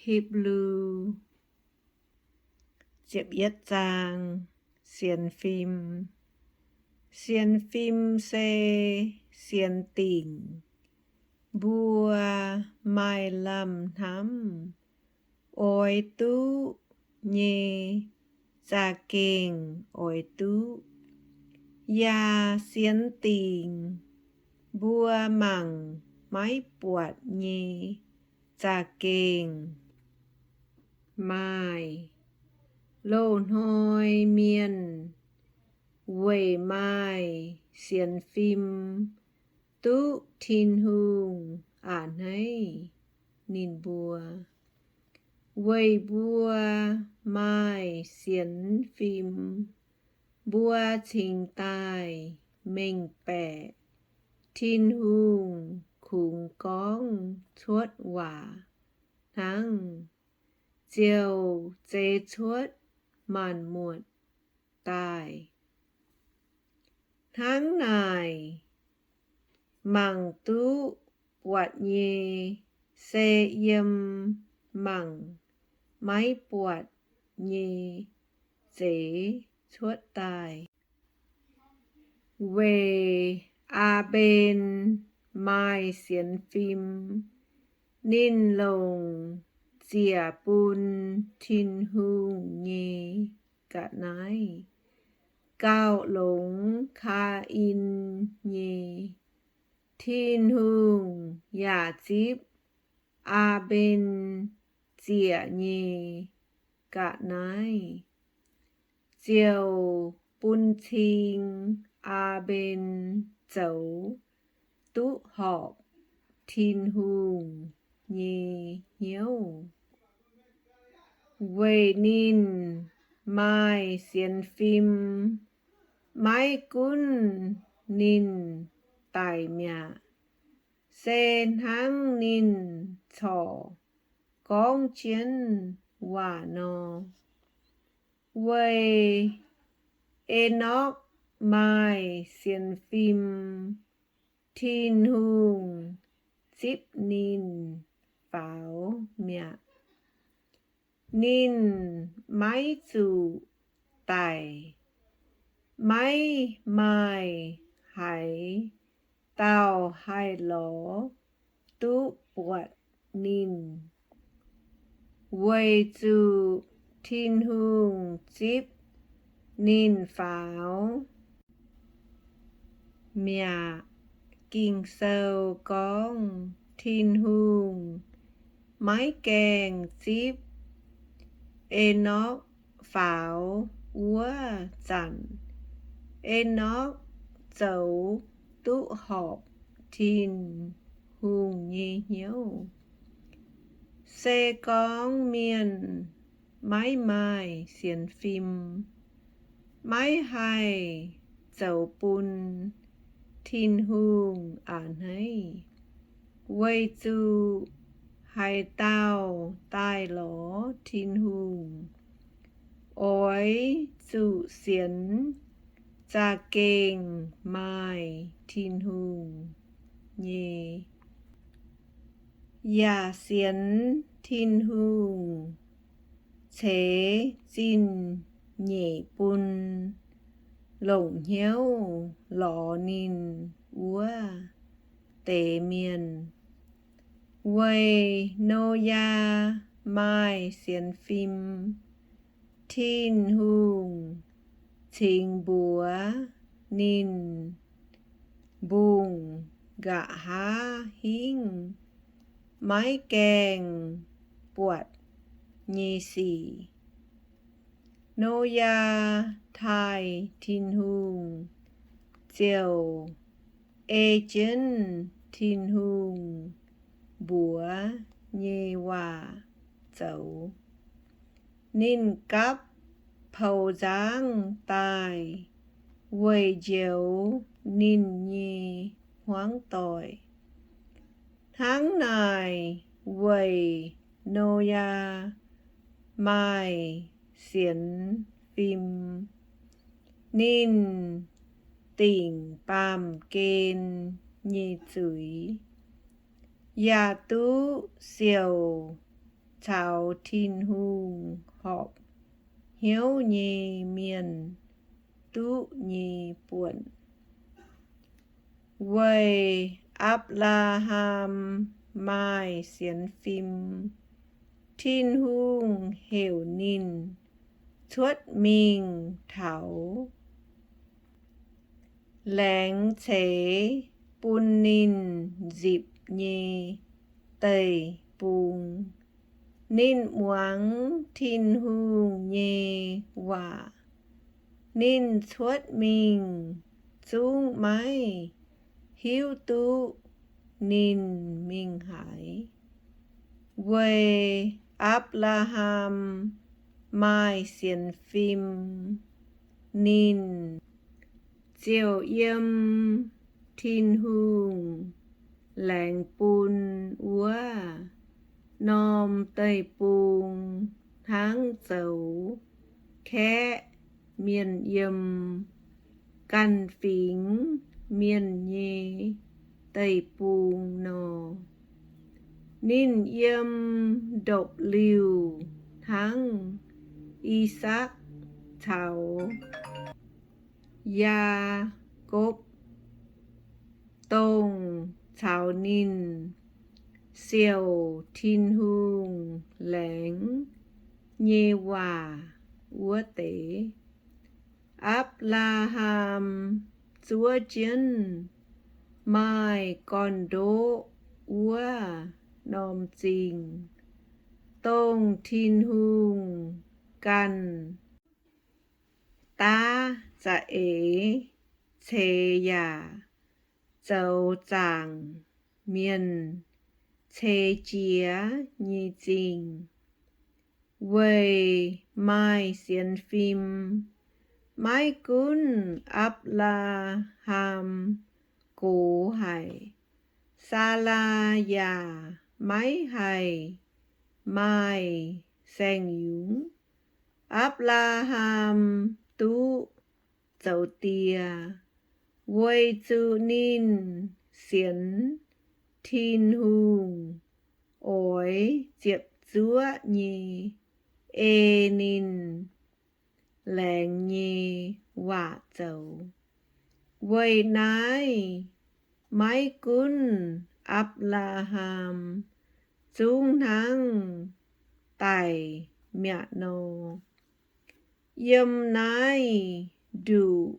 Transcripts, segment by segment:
Hipv^lu Sienx Fim. Sienx fim se sienx dingc mbuo maaih lamh hnamv oix duqv nyei za'gengh oix duqv, yaac sienx dingc mbuo mangc maiv buatc nyei za'gengh maaih. Loz-hnoi mienh weic maaih sienx fim duqv Tin-Hungh a'hneiv ninh mbuo. Weic mbuo maaih sienx fim, mbuo cingx daaih mengh baeqc Tin-Hungh kungx gorngv cuotv waac hnangv, ziouc zeix cuotv maanc muotc daaih. Hnangv naaic, mangc duqv buatc nyei se yiem mangc maiv buatc nyei zeix cuotv daaih. Weic Aa^mben maaih sienx fim, ninh longc ziec bun Tin-Hungh nyei ga'naaiv gauh longx Kaa^in nyei. Tin-Hungh yaac zipv Aa^mben ziec nyei ga'naaiv, ziouc bun cing Aa^mben zoux duqv horpc Tin-Hungh nyei hnyouv. Weic ninh maaih sienx fim, maiv gunv ninh daic mi'aqv, se hnangv ninh corc gorngv jienv waac nor. Weic Enokv maaih sienx fim, Tin-Hungh zipv ninh faaux mi'aqv. Ninh maiv zuqc daic. Maiv maaih haaix dauh haih lorz duqv buatc ninh, weic zuqc Tin-Hungh zipv ninh faaux mi'aqv. Ging-Sou gorngv Tin-Hungh maiv gaengh zipv Enokv faaux wuov zanc, Enokv zoux duqv horpc Tin-Hungh nyei hnyouv. Se gorngv mienh maiv maaih sienx fim, maiv haih zoux bun Tin-Hungh a'hneiv, weic zuqc haaix dauh daaih lorz Tin-Hungh oix zuqc sienx za'gengh maaih Tin-Hungh nyei, yaac sienx Tin-Hungh ceix zingh nyeic bun longc hnyouv lorz ninh wuov deix mienh. Weic Noyaa maaih sienx fim, Tin-Hungh cingx mbuox ninh mbungh nqa'haav hingv maiv gaengh buatc nyei sic. Noyaa taaih Tin-Hungh ziouc ei jienv Tin-Hungh mbuox nyei waac zoux. Ninh gapv poux nzangv daaih weic njoux ninh nyei hmuangv doic. Hnangv naaic, weic Noyaa maaih sienx fim, ninh dingc baamh gen nyei zuiz, yaac duqv siouc caux Tin-Hungh horpc hnyouv nyei mienh duqv nyei buonc. Weic Apc^laa^ham maaih sienx fim, Tin-Hungh heuc ninh cuotv mingh taux laengz ceix bun ninh nzipc nyei deic-bung. Ninh muangx Tin-Hungh nyei waac. Ninh cuotv mingh zungv maiv hiuv duqv ninh mingh haaix. Weic Apc^laa^ham maaih sienx fim, ninh ziouc yiem Tin-Hungh laengz bun wuov norm deic-bung hnangv zoux kaeqv mienh yiem ganh fingx mienh nyei deic-bung nor. Ninh yiem ndopv-liuh hnangv I^sakc caux Yaakopv, dongh caux ninh siouc Tin-Hungh laengz nyei waac wuov deix. Apc^laa^ham zuov jienv maaih gorn-ndoqv wuov norm zingh, dongh Tin-Hungh ganh daav za'eix ceix yaac zoux zaangc mienh ceix jiez nyei zingh. Weic maaih sienx fim, maiv gunv Apc^laa^ham gox haic, Saalaa yaac maiv haih maaih saeng-yungz. Apc^laa^ham duqv zoux die weic zuqc ninh sienx Tin-Hungh oix ziepc zuoqv nyei ei ninh laengz nyei waac zoux. Weic naaiv maiv gunv Apc^laa^ham zungv hnangv daic mi'aqv nor, yiem naaiv nduqc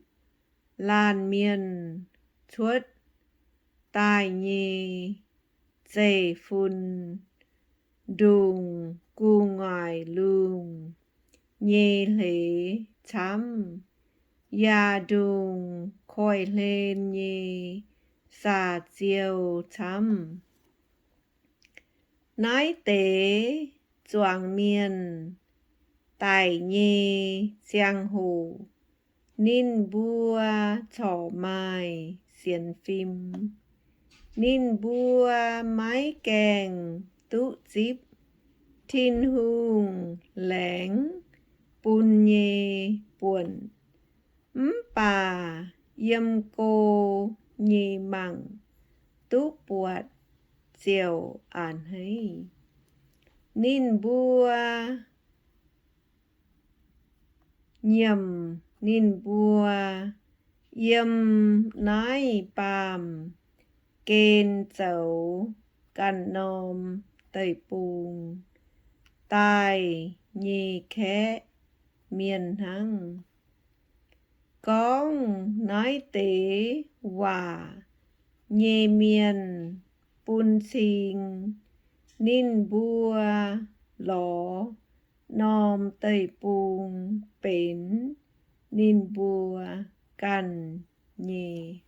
laanh mienh cuotv daaih nyei zeiv-fun ndongc gu'nguaaic lungh nyei hleix camv, yaac ndongc koiv-hlen nyei saa-ziou camv. Naaiv deix zuangx mienh daic nyei ziangh hoc, ninh mbuo corc maaih sienx fim. Ninh mbuo maiv gaengh duqv zipv Tin-Hungh laengz bun nyei buonc, mv baac yiem go nyei mangc duqv buatc ziouc a'hneiv. Ninh mbuo nyiemc ninh mbuo yiem naaiv baamh gen zoux ganh norm deic-bung daaih nyei kaeqv mienh hnangv. Gorngv naaiv deix waac nyei mienh bun cing ninh mbuo lorz norm deic-bung benx ninh mbuo ganh nyei.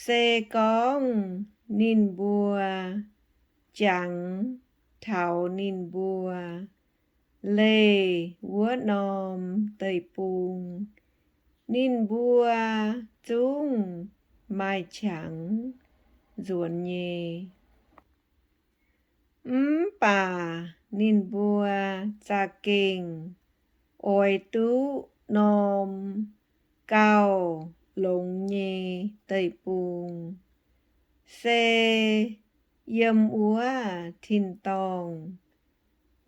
Se gorngv ninh mbuo jangx taux ninh mbuo leih wuov norm deic-bung, ninh mbuo zungv maaih qangx nzuonx nyei. Mv baac ninh mbuo za'gengh oix duqv norm gauh longx nyei deic-bung, se yiem wuov tin-dorngh.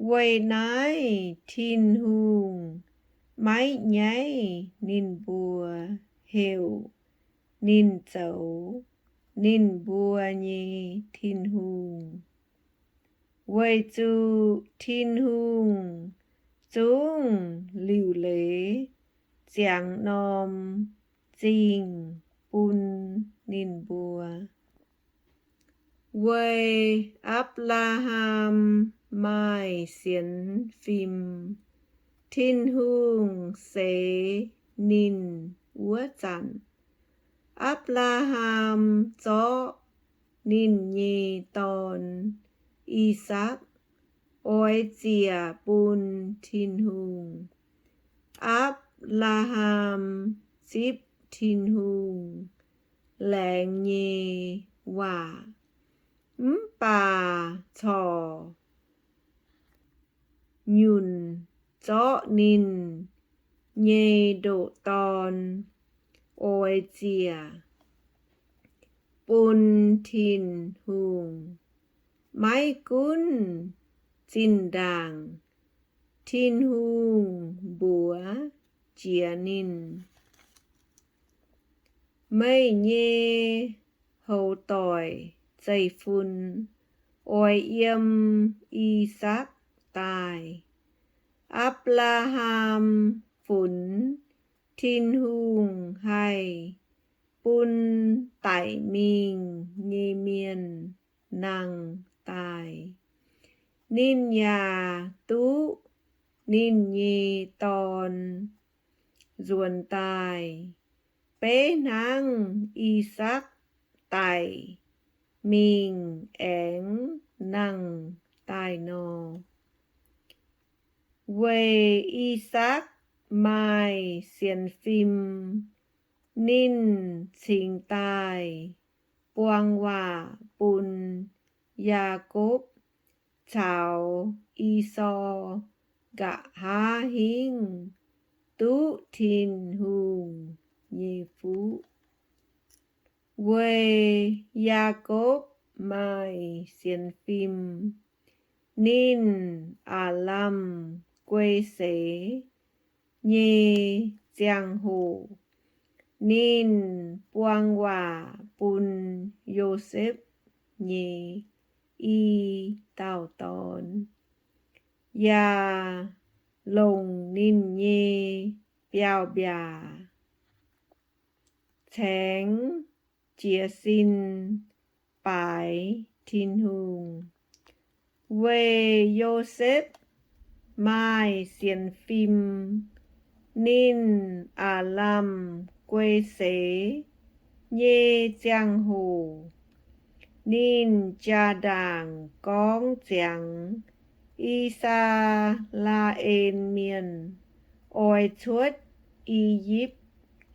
Weic naaiv Tin-Hungh maiv nyaiv ninh mbuo, heuc ninh zoux ninh mbuo nyei Tin-Hungh, weic zuqc Tin-Hungh zungv liuc leiz ziangx norm zingh bun ninh mbuo. Weic Apc^laa^ham maaih sienx fim, Tin-Hungh seix ninh wuov zanc, Apc^laa^ham zorqv ninh nyei dorn, I^sakc, oix ziec bun Tin-Hungh. Apc^laa^ham zipv Tin-Hungh laengz nyei waac, mv baac corc nyunc zorqv ninh nyei ndoqc dorn oix ziec bun Tin-Hungh. Maiv gunv zinh ndaangc Tin-Hungh mbuox jiex ninh, Meih nyei houx doic zeiv-fun oix yiem I^sakc daaih. Apc^laa^ham funx Tin-Hungh haih bun daic mingh nyei mienh nangh daaih. Ninh yaac duqv ninh nyei dorn nzuonx daaih, beiv hnangv I^sakc daic mingh aengx nangh daaih nor. Weic I^sakc maaih sienx fim, ninh cingx daaih buang waac bun Yaakopv caux Esaau nqa'haav hingv duqv Tin-Hungh nyei fuqv. Weic Yaakopv maaih sienx fim, ninh aav lamh guei seix nyei ziangh hoc, ninh buang waac bun Yosepv nyei i dauh dorn, yaac longc ninh nyei biauv-mbiaac caengx jiez sin baaix Tin-Hungh. Weic Yosepv maaih sienx fim, ninh aav lamh guei seix nyei ziangh hoc, ninh jaa-ndaangc gorngv ziangx I^saa^laa^en Mienh oix cuotv I^yipv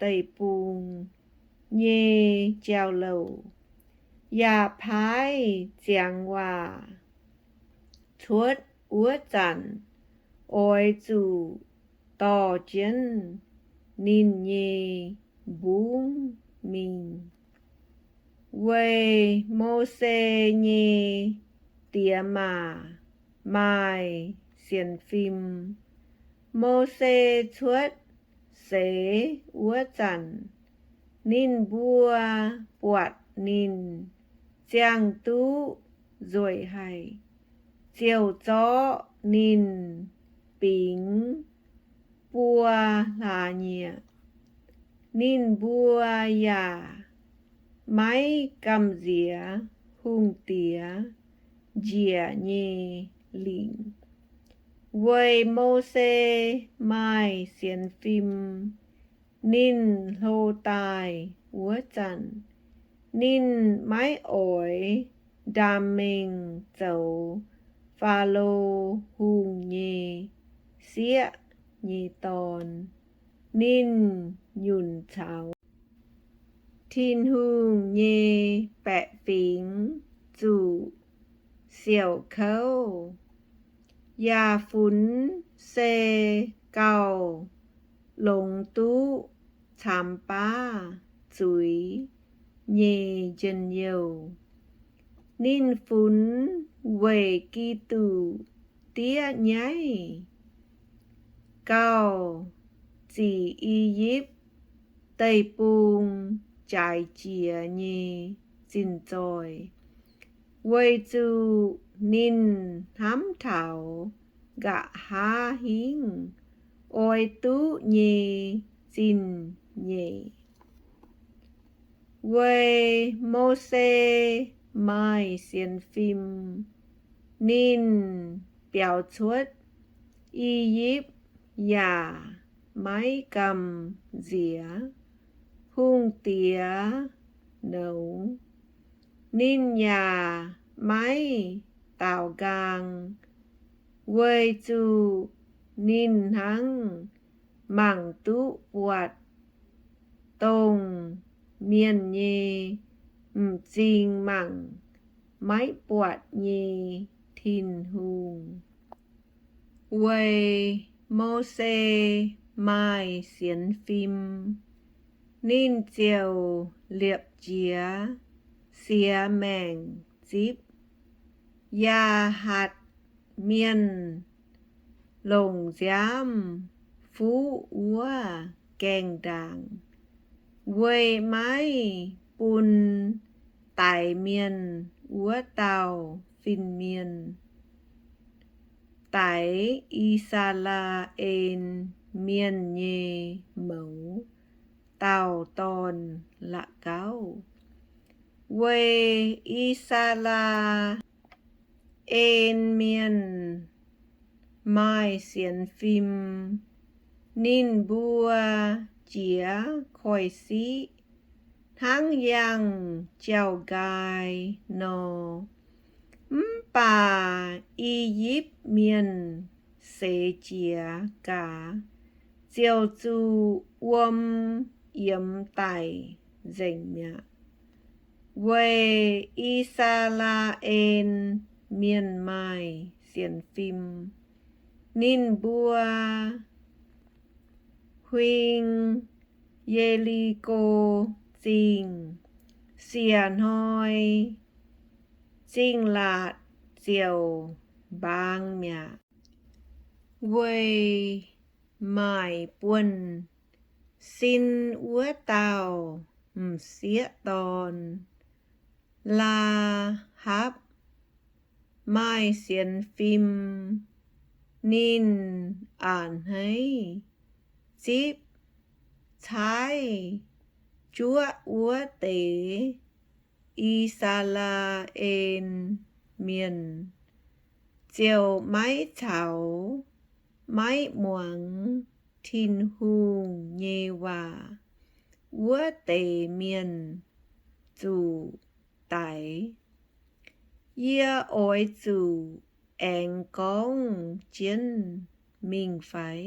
Deic-Bung nyei jauv-louc, yaac paaiv ziangx waac cuotv wuov zanc oix zuqc dorh jienv ninh nyei mbungv mingh. Weic Mose nyei diex maac maaih sienx fim, Mose cuotv seix wuov zanc, ninh mbuo buatc ninh ziangh duqv nzueic haic, ziouc zorqv ninh bingx buo hlaax nyieqc. Ninh mbuo yaac maiv gamh nziex hungh diex njiec nyei lingc. Weic Mose maaih sienx fim, ninh hlo daaih wuov zanc, ninh maiv oix ndaam mengh zoux Faalo Hungh nyei sieqv nyei dorn. Ninh nyunc caux Tin-Hungh nyei baeqc fingx zuqc siouc kouv, yaac funx se gauh longx duqv camx baav zuiz nyei njien-youh. Ninh funx weic Giduc diev nyaiv gauh zic I^yipv Deic-Bung jaaix jiex nyei zinh zoih, weic zuqc ninh hnamv taux nqa'haav hingv oix duqv nyei zingh nyeic. Weic Mose maaih sienx fim, ninh biaux cuotv I^yipv yaac maiv gamh nziex hungh diex nouz. Ninh yaac maiv daaux nqaang, weic zuqc ninh hnangv mangc duqv buatc dongh mienh nyei m'zing mangc maiv buatc nyei Tin-Hungh. Weic Mose maaih sienx fim, ninh ziouc liepc jiez siex maengc zipv, yaac hatc mienh longc nziaamv fuqv wuov gaengh ndaangc, weic maiv bun daix mienh wuov dauh fin-mienh daix I^saa^laa^en Mienh nyei mouz dauh dorn-la'gauv. Weic I^saa^laa^en Mienh maaih sienx fim, ninh mbuo jiex koiv-siqv hnangv yangh jauv-nqaai nor. Mv baac I^yipv Mienh seix jiez gaax, ziouc zuqc wuom yiemx daic nzengc mi'aqv. Weic I^saa^laa^en Mienh maaih sienx fim, ninh mbuo huing Ye^li^ko Zingh. Siec hnoi zingh laatc ziouc mbaang mi'aqv. Weic maaic buonv-sin wuov dauh m'sieqv dorn, Laa^hapv, maaih sienx fim, ninh a'hneiv zipv caaiv juoqv wuov deix I^saa^laa^en Mienh, ziouc maiv caux maiv muangx Tin-Hungh nyei waac wuov deix mienh zuqc daix. Yie oix zuqc aengx gorngv jienv mingh fai?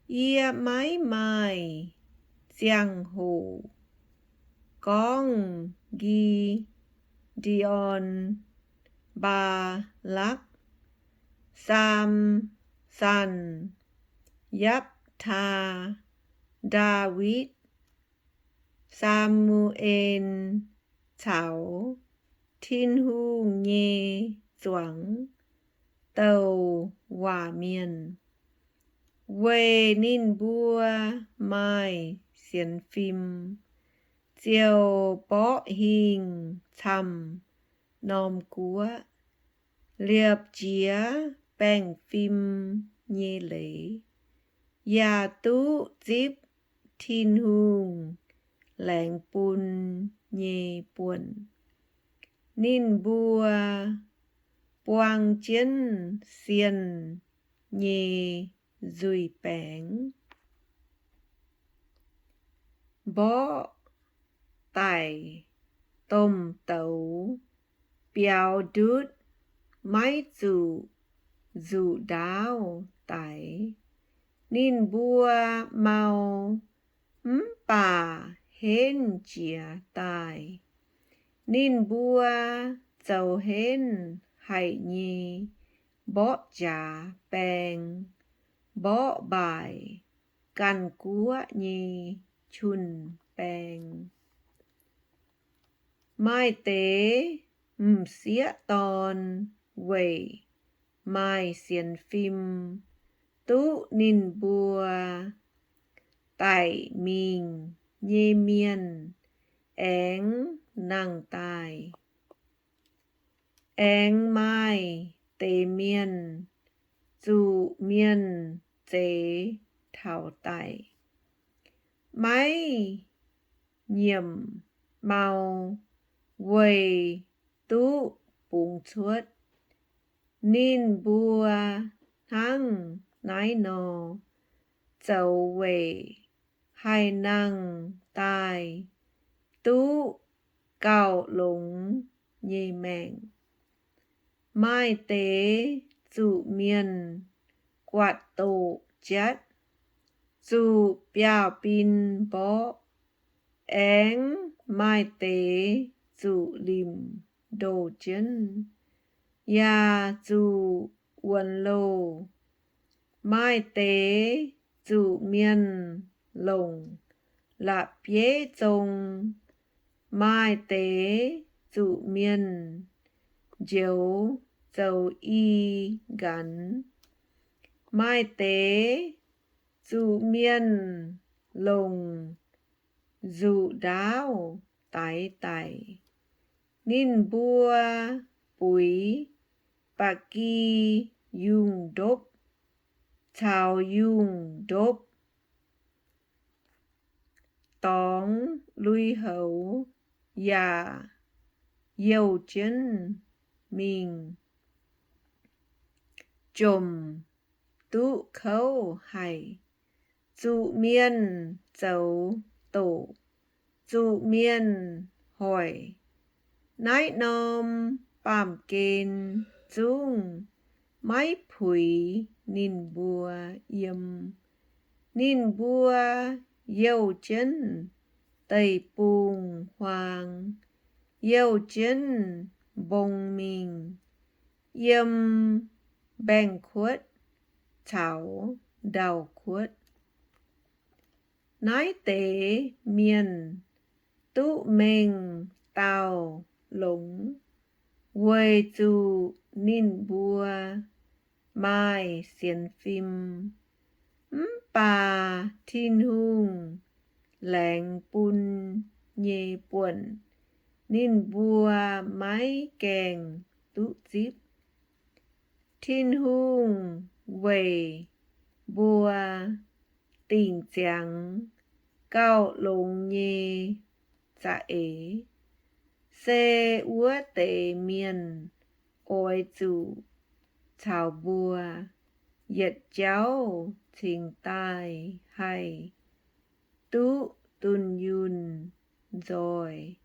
Yie maiv maaih ziangh hoc gorngv Gi^nde^on, Mbaa^lakv, Saam^son, Yapv^taa, Ndaawitv, Saa^mu^en caux Tin-Hungh nyei zuangx douc waac mienh. Weic ninh mbuo maaih sienx fim, ziouc mborqv hingh camv norm guoqv, liepc jiez baengh fim nyei leiz, yaac duqv zipv Tin-Hungh laengz bun nyei buonc. Ninh mbuo buang jienv sienh nyei nzuih baengx, mborqv daic domh douz, biaux ndutv, maiv zuqc nzuqc ndaauv daix. Ninh mbuo mau, mv baac henv jiez daaih. Ninh mbuo zoux henv haic nyei mborqv jaax baeng, mborqv mbaaic ganh guoqv nyei jun-baeng. Maaih deix m'sieqv dorn weic maaih sienx fim duqv ninh mbuo daic mingh nyei mienh aengx nangh daaih. Aengx maaih deix mienh zuqc mienh zeix taux daic, maiv nyiemc mau weic duqv bungx cuotv. Ninh mbuo hnangv naaiv nor zoux weic haih nangh daaih duqv gauh longx nyei maengc. Maaih deix zuqc mienh guatc doqc jatv, zuqc biauv-bin mborqv. Aengx maaih deix zuqc limc ndoh jienv, yaac zuqc wuonx loh. Maaih deix zuqc mienh longc la'bieiv zong. Maaih deix zuqc mienh njoux zoux i nqanx. Maaih deix zuqc mienh longc nzuqc ndaauv daix daic. Ninh mbuo buix ba'gi yungh ndopv caux yungh ndopv, dorngx lui-houx yaac youh jienv mingh, jomc duqv kouv haic. Zuqc mienh zoux doqc, zuqc mienh hoic. Naaiv norm baamh gen zungv maiv puix ninh mbuo yiem. Ninh mbuo youh jienv deic-bung-huaang, youh jienv mbong mingh yiem mbaengx-kuotv caux ndau-kuotv. Naaiv deix mienh duqv mengh dauh longx, weic zuqc ninh mbuo maaih sienx fim. Mv baac Tin-Hungh laengz bun nyei buonc, ninh mbuo maiv gaengh duqv zipv. Tin-Hungh weic mbuo dingc ziangx gauh longx nyei za'eix, se wuov deix mienh oix zuqc caux mbuo yietc jauv cingx daaih haih duqv dunh yunh nzoih.